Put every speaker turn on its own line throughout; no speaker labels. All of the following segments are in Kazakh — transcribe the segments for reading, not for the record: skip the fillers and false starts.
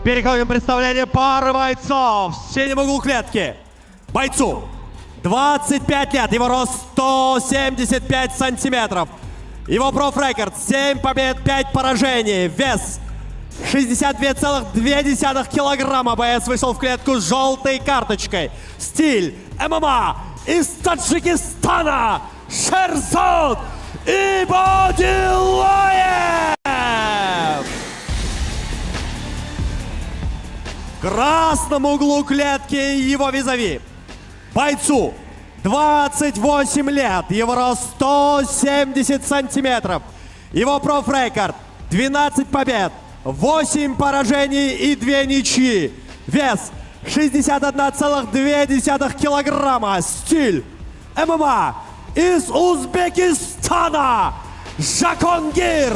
Переходим к представлению пары бойцов. В синем углу клетки. Бойцу 25 лет, его рост 175 сантиметров. Его профрекорд 7 побед, 5 поражений. Вес 62,2 килограмма. Боец вышел в клетку с желтой карточкой. Стиль ММА из Таджикистана. Шерзод Ибодилоев! В красном углу клетки его визави. Бойцу 28 лет, его рост 170 сантиметров. Его профрекорд 12 побед, 8 поражений и 2 ничьи. Вес 61,2 килограмма. Стиль ММА из Узбекистана. Жаконгир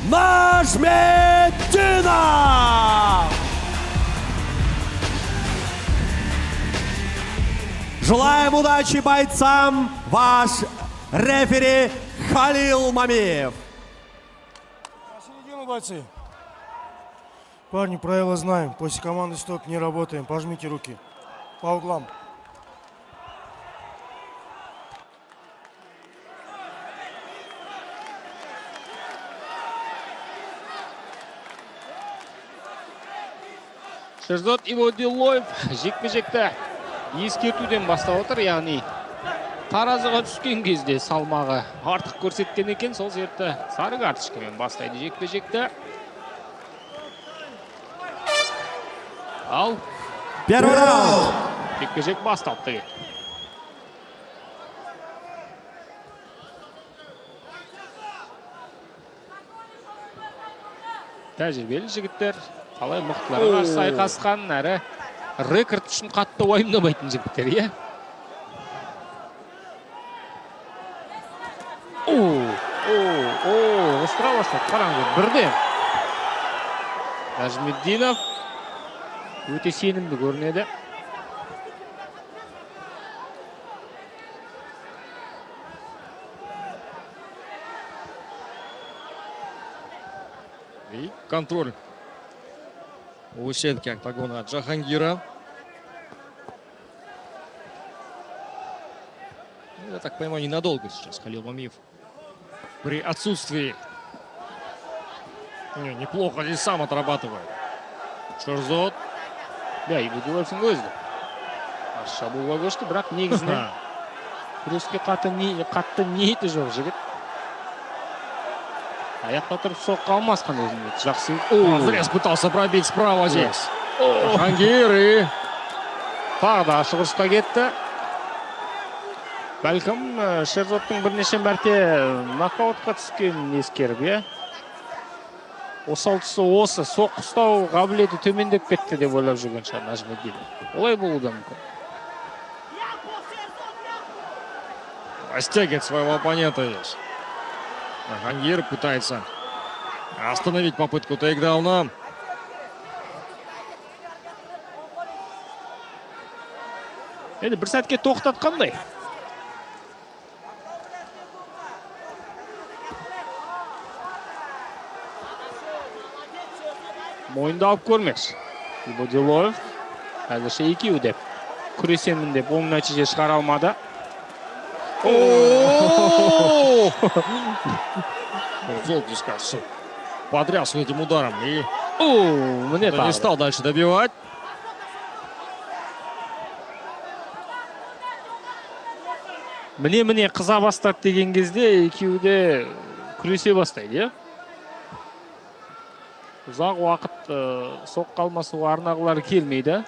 Нажметдинов! Желаем удачи бойцам! Ваш рефери Халил Мамиев.
На середину, бойцы. Парни, правила знаем. После команды стоп не работаем. Пожмите руки. По углам.
Шерзод Ибодилоев жекпе-жекті ескертуден бастап отыр, яғни таразыға түскен кезде салмағы артық көрсеткен екен, сол себепті сары карточкамен бастайды жекпе-жекті. Ал
Первый раунд.
Жекпе-жек басталды деген. Тәжірибелі жігіттер, талай мықтыларға қарсы айқасқан, әрі рекорд үшін қатты уайымдамайтын жігіттер, иә. О, о, о, ығыстыра бастады, қараңыздар, бірден. Нәжімеддинов өте сенімді көрінеді.
И контроль у сетки октагона от Джахангира. Ну, я так понимаю, ненадолго сейчас Халил Мамиев при отсутствии. Не, неплохо здесь сам отрабатывает. Шерзод.
Иә, Ибодиловтың өзі де шабуылға көшті, бірақ негізінен күреске қатты ниеті жоқ жігіт. Аяқта тұрып соққы алмасқан өзінде жақсы.
О, Зря пытался пробить справа здесь. Джахангир и
Тағы да ашық ұрысқа кетті. Бәлкім, Шерзодтың бірнеше мәрте нокаутқа түскенін ескеріп, иә, осал тұсы осы соққы ұстау қабілеті төмендеп кетті деп ойлап жүрген шығар Нәжімеддинов. Олай болуы да мүмкін.
Растягивает своего оппонента здесь. Джахангир пытается остановить попытку тейкдауна.
Енді бір сәтке тоқтатқандай. Мойынды алып көрмекші Ибодилоев. Әзірше екеуі деп күресемін деп оң нәтиже шығара алмады.
О! Зол здесь, кажется, потряс вот этим ударом и
О, міне
не
тағы.
Стал дальше добивать.
Міне, міне, қыза бастады деген кезде екеуі де күресе бастайды, иә. Ұзақ уақыт соққы алмасуға арнағылары келмейді.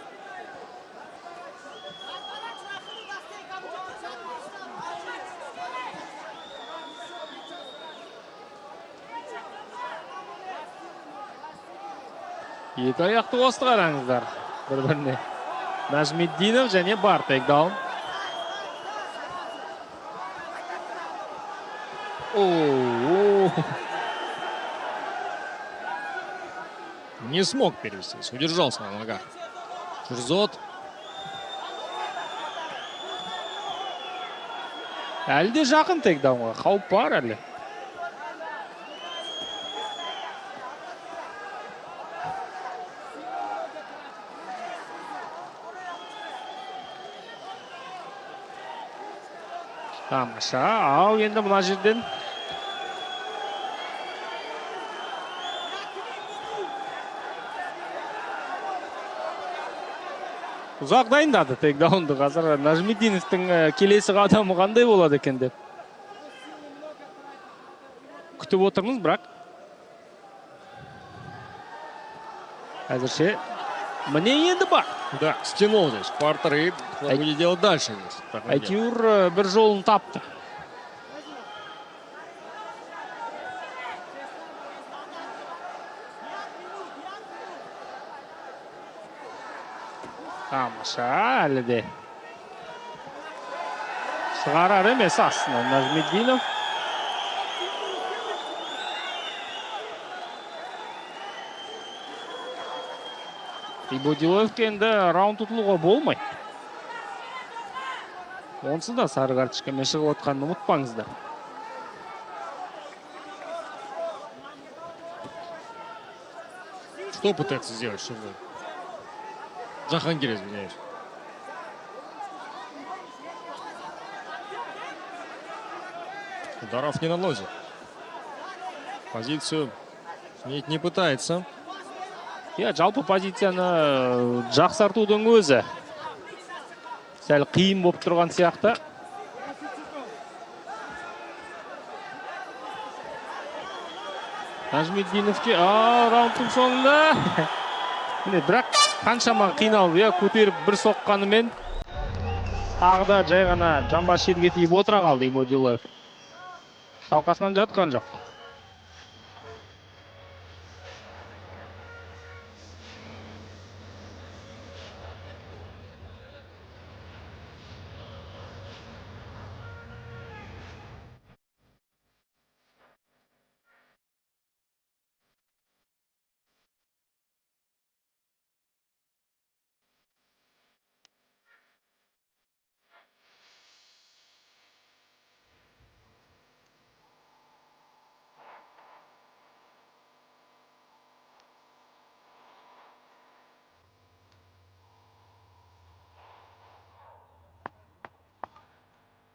Екі аяқты қосты, қараңыздар, бір біріне Нәжімеддинов және бар тейкдаун. О.
Не смог перевестись, удержался на ногах. Шерзод.
Әлі де жақын тейкдаунға, қауіп бар әлі. Тамаша. Ал енді мына жерден ұзақ дайындады тейкдаунды. Қазір Нажмидиновтың келесі қадамы қандай болады екен деп күтіп отырмыз, бірақ әзірше міне енді бар.
Да, стянул здесь в партер, и что будет делать дальше здесь Джахангир?
Әйтеуір бір жолын тапты. Тамаша, әлі де шығарар емес астынан Нажмидинов. Ибодиловке енді раунд ұтылуға болмайды. Онсыз да сары карточкамен шығып отқанын ұмытпаңыздар.
Что пытается сделать Шерзод? Джахангир, извиняюсь. Ударов не наносит. Позицию сменить не пытается.
Иә, жалпы позицияны жақсартудың өзі сәл қиын болып тұрған сияқты. Нажмидиновке раундтың соңында міне, бірақ қаншама қиналып, иә, көтеріп бір соққанымен тағы да жай ғана жамбас жерге тиіп отыра қалды Ибодилов. Шалқасынан жатқан жоқ.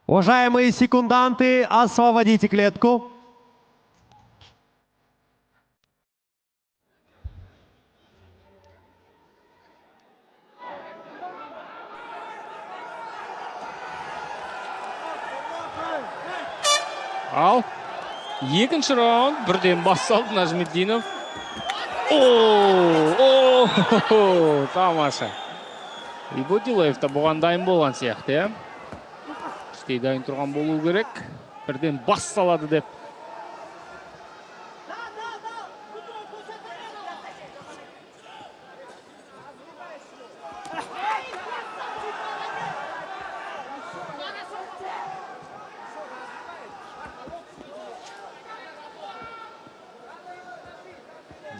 Уважаемые секунданты, освободите клетку.
Ал екінші раунд бірден басталды. Нажмидинов. О, о, тамаша. Ибодилаев та бұған дайын болған сияқты, иә? Іштей дайын тұрған болу керек. Бірден бас салады деп.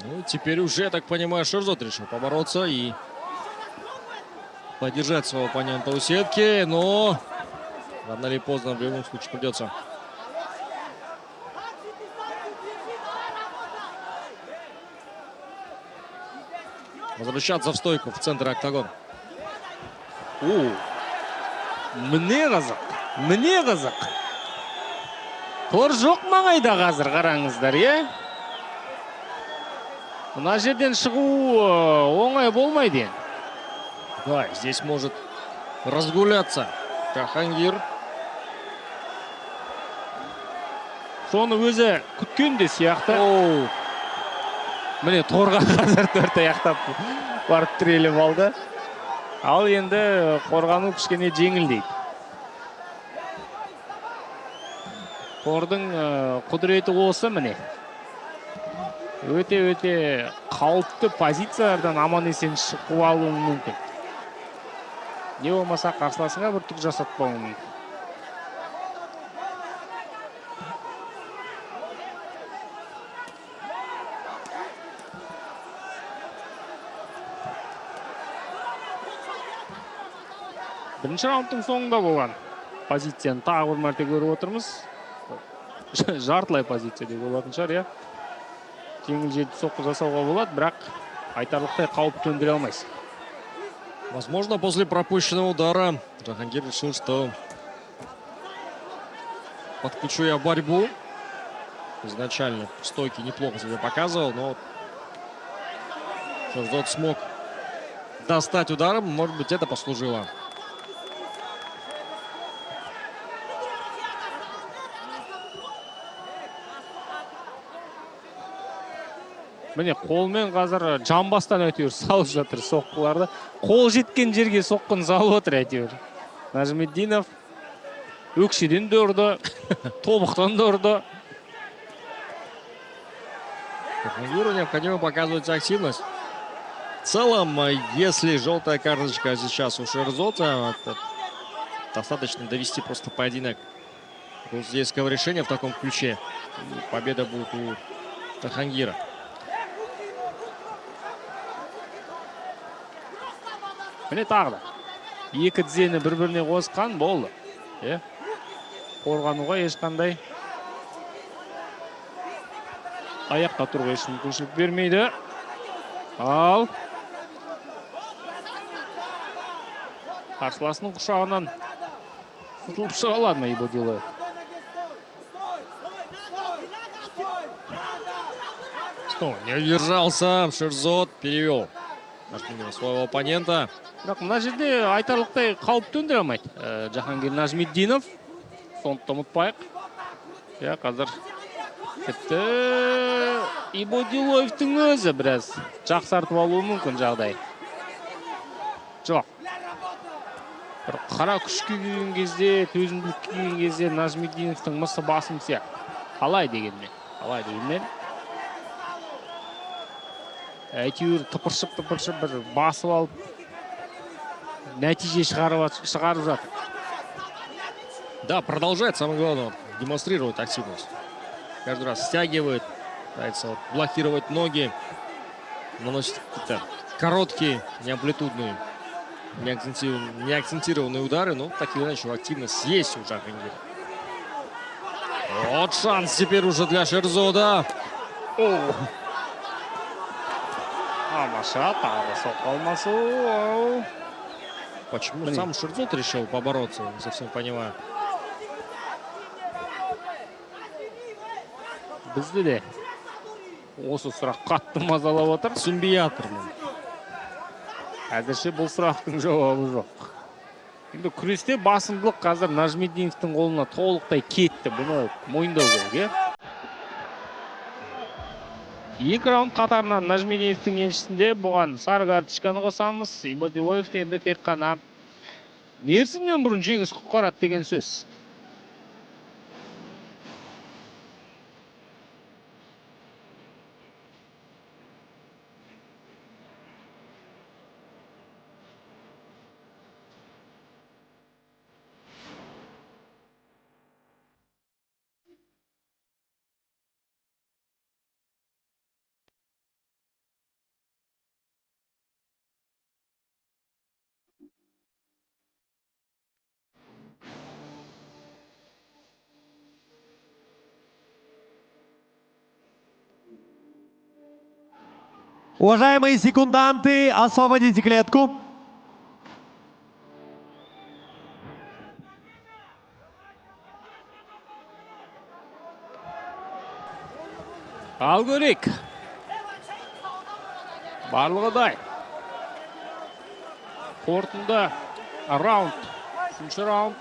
Ну, теперь уже, я так понимаю, Шерзод решил побороться и поддержать своего оппонента у сетки, но рано или поздно в любом случае придется возвращаться в стойку в центр октагона.
О, міне қызық, міне қызық. Тор жоқ маңайда қазір, қараңыздар, иә? Мына жерден шығу оңай болмайды енді.
Да, здесь может разгуляться Джахангир.
Соны өзі күткен де сияқты.
Оу.
Міне, торға қазір төрт аяқтап барып тіреліп алды. Ал енді қорғану кішкене жеңілдейді. Тордың құдіреті осы міне. Өте өте қауіпті позициялардан аман есен шығып алуы мүмкін. Не болмаса қарсыласыңа бір түк жасатпауы мүмкін. Бірінші раундтың соңында болған позицияны тағы бір мәрте көріп отырмыз. Жартылай позиция деп болатын шығар, иә. Жеңіл желпі соққы жасауға болады, бірақ айтарлықтай қауіп төндіре алмайсың.
Возможно, после пропущенного удара Джахангир решил, что Подключу я борьбу. Изначально в стойке неплохо себя показывал, но Шерзод смог достать ударом. Может быть, это послужило.
Міне, қолмен қазір жамбастан әйтеуір салып жатыр соққыларды. Қол жеткен жерге соққыны салып отыр әйтеуір. Нажмеддинов өкшеден де ұрды, тобықтан да ұрды.
Джахангиру необходимо показывать активность. В целом, если желтая карточка сейчас у Шерзода, это достаточно довести просто поединок до судейского решения в таком ключе. И победа будет у Джахангира.
Міне, тағы да екі тізені бір біріне қосқан болды, иә. Қорғануға ешқандай, аяқта тұруға еш мүмкіншілік бермейді. Ал қарсыласының құшағынан құтылып шыға алады ма Ибодилоев?
Снова не удержался Шерзод, перевел своего оппонента.
Бірақ мына жерде айтарлықтай қауіп төндіре алмайды Жахангир Нажмиддинов, соны да ұмытпайық, иә. Қазір тіпті Ибодилоевтың өзі біраз жақсартып алуы мүмкін жағдай. Жоқ, бір қара күшке келген кезде, төзімділікке келген кезде Нажмиддиновтың мысы басым сияқты. Қалай дегенмен әйтеуір тыпыршып тыпыршып бір басып алып, нәтиже шығарып жатыр.
Да, продолжает, самое главное, демонстрирует активность. Каждый раз стягивает, пытается вот блокировать ноги, наносит какие-то короткие, неамплитудные, не акцентированные удары, но так или иначе активность есть у Джахангира. Вот шанс теперь уже для Шерзода.
О! Тамаша, тағы соққы алмасу.
Почему
Блин.
Сам Шерзод решил побороться, не совсем понимаю.
Бізді де осы сұрақ қатты мазалап отыр.
Түсінбей жатырмын.
Әзірше бұл сұрақтың жауабы жоқ. Енді күресте басымдылық қазір Нажмиддиновтың қолына толықтай кетті, бұны мойындау керек, иә. Екі раунд қатарынан Нажмиддиновтың еншісінде. Бұған сары карточканы қосамыз. Ибодилоев енді тек қана мерзімнен бұрын жеңіс құтқарады деген сөз.
Уважаемые секунданты, освободите клетку.
Ал көрейік, барлығы дайын. Қорытынды раунд, үшінші раунд.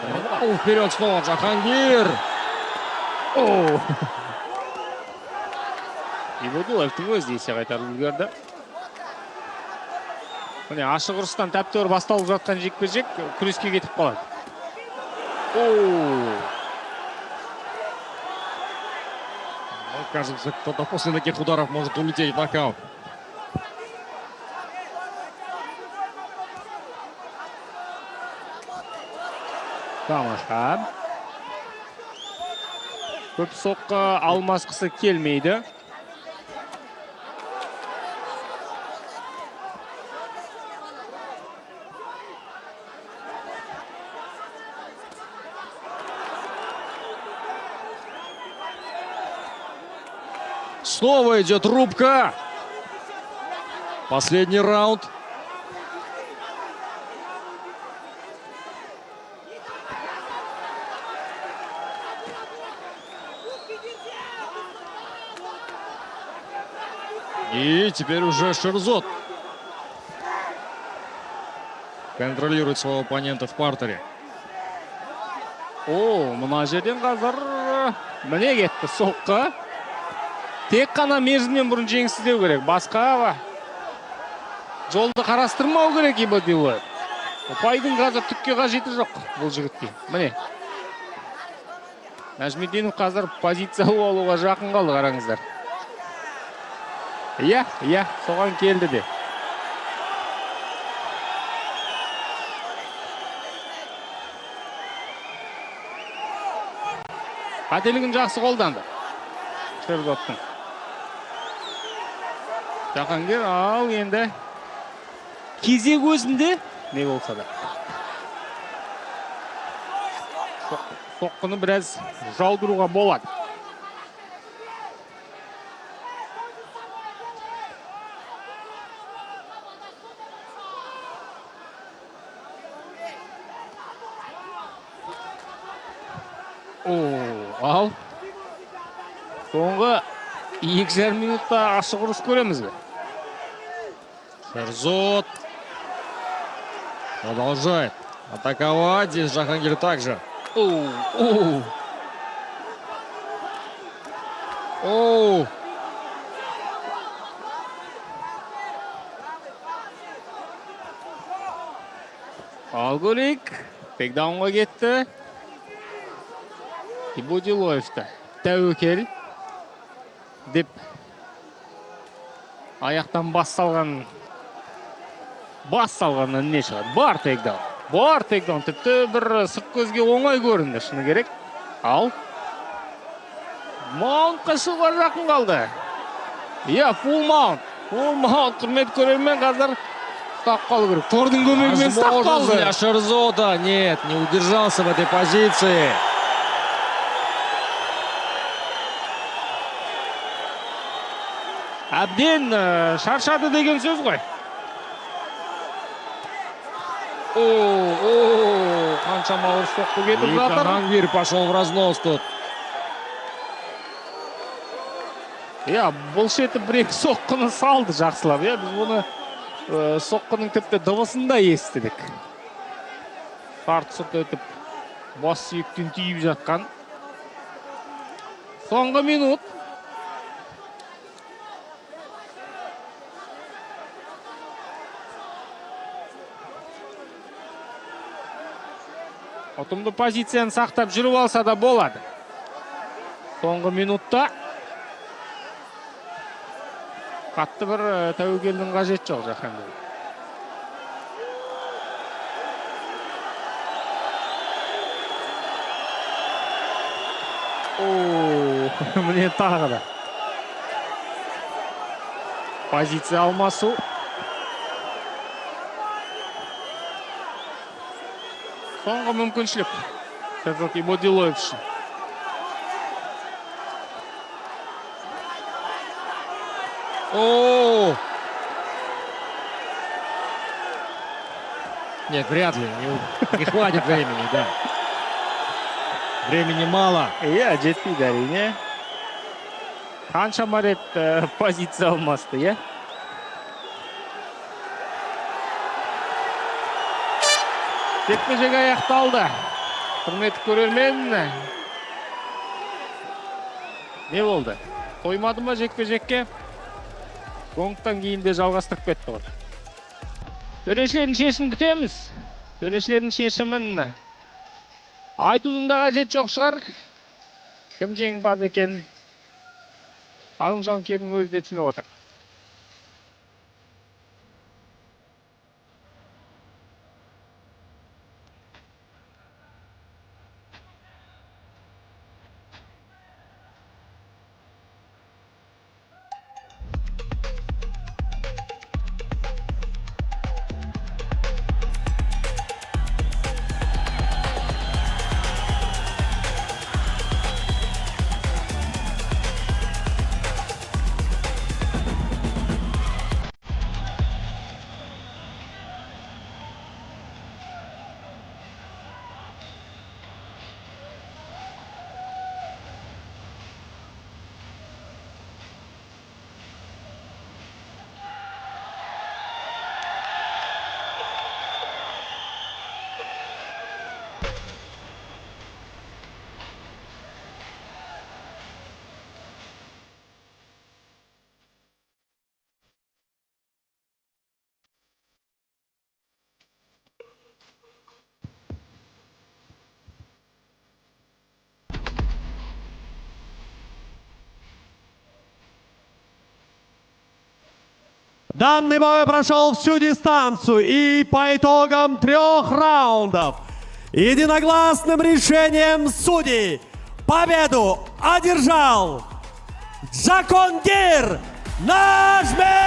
Рвал вперед снова Джахангир.
О! Ибодуллаевтың өзі де есе қайтарып үлгерді. Міне, ашық ұрыстан тәп-тәуір басталып жатқан жекпе жек күреске кетіп қалады. О!
Ну, кажется, кто-то после таких ударов может улететь в нокаут.
Тамаша. Көп соққы алмасқысы келмейді.
Снова идет рубка. Последний раунд. И теперь уже Шерзод контролирует своего оппонента в партере.
О, мына жерден қазір міне кетті соққы. Тек қана мерзімнен бұрын жеңіс іздеу керек. Басқа жолды қарастырмау керек Ибадиллоев. Ұпайдың қазір түкке қажеті жоқ бұл жігітке. Міне. Нәжмеденов қазір позиция алуға жақын қалды, қараңыздар. Иә, иә, соған келді де. Қателігін жақсы қолданды Шерзодтың. Жахангир, ал енді кезек өзінде не болса да. Соққыны біраз жаудыруға болады. О, ал соңғы 2,5 минутта ашық ұрыс көреміз бе?
Шерзод продолжает атаковать. Здесь Джахангир также.
Оу, оу.
Оу!
Ал көрейік. Тейкдаунға кетті. Ибодилоев та тәуекел деп аяқтан бас салған, бас салғаннан не шығады? Бар тейкдаун. Бар тейкдаун. Тіпті бір сырт көзге оңай көрінді, шыны керек. Ал маунтқа шығуға жақын қалды. Иә, фулл маунт. Фулл маунт, құрметті көрермен, қазір ұстап қалу керек. Тордың көмегімен ұстап
Возможность
қалды.
для Шерзода. Нет, не удержался в этой позиции.
Әбден шаршады деген сөз ғой. О, о, қаншама ауыр соққы кетіп
И
жатыр.
Джахангир пошел в разнос тут.
Иә, бұл шеті бір екі соққыны салды жақсылап. Иә, біз бұны соққының тіпті дыбысын да естідік. Сарт сұрт өтіп, бас сүйектен түйіп жатқан. Соңғы минут. Ұтымды позицияны сақтап жүріп алса да болады. Соңғы минутта қатты бір тәуекелдің қажеті жоқ Жахангир. О, міне тағы да. Позиция алмасу. Соңғы мүмкіншілік Шерзод Ибодилоев үшін.
О! Нет, вряд ли. Не хватит времени, да. Времени мало.
Иә, жетпейді әрине. Қаншама рет позиция алмасты, иә? Жекпе-жек аяқталды. Құрметті көрермен, не болды? Қоймады ма жекпе-жекке? Гонгтан кейін де жалғастырып кетті ғой. Төрешілердің шешімін күтеміз. Төрешілердің шешімін айтудың да қажеті жоқ шығар. Кім жеңімпаз екенін қалың жанкүйердің өзі де түсініп отыр.
Данный бой прошел всю дистанцию и по итогам трех раундов единогласным решением судей победу одержал Джахонгир Нажметдинов!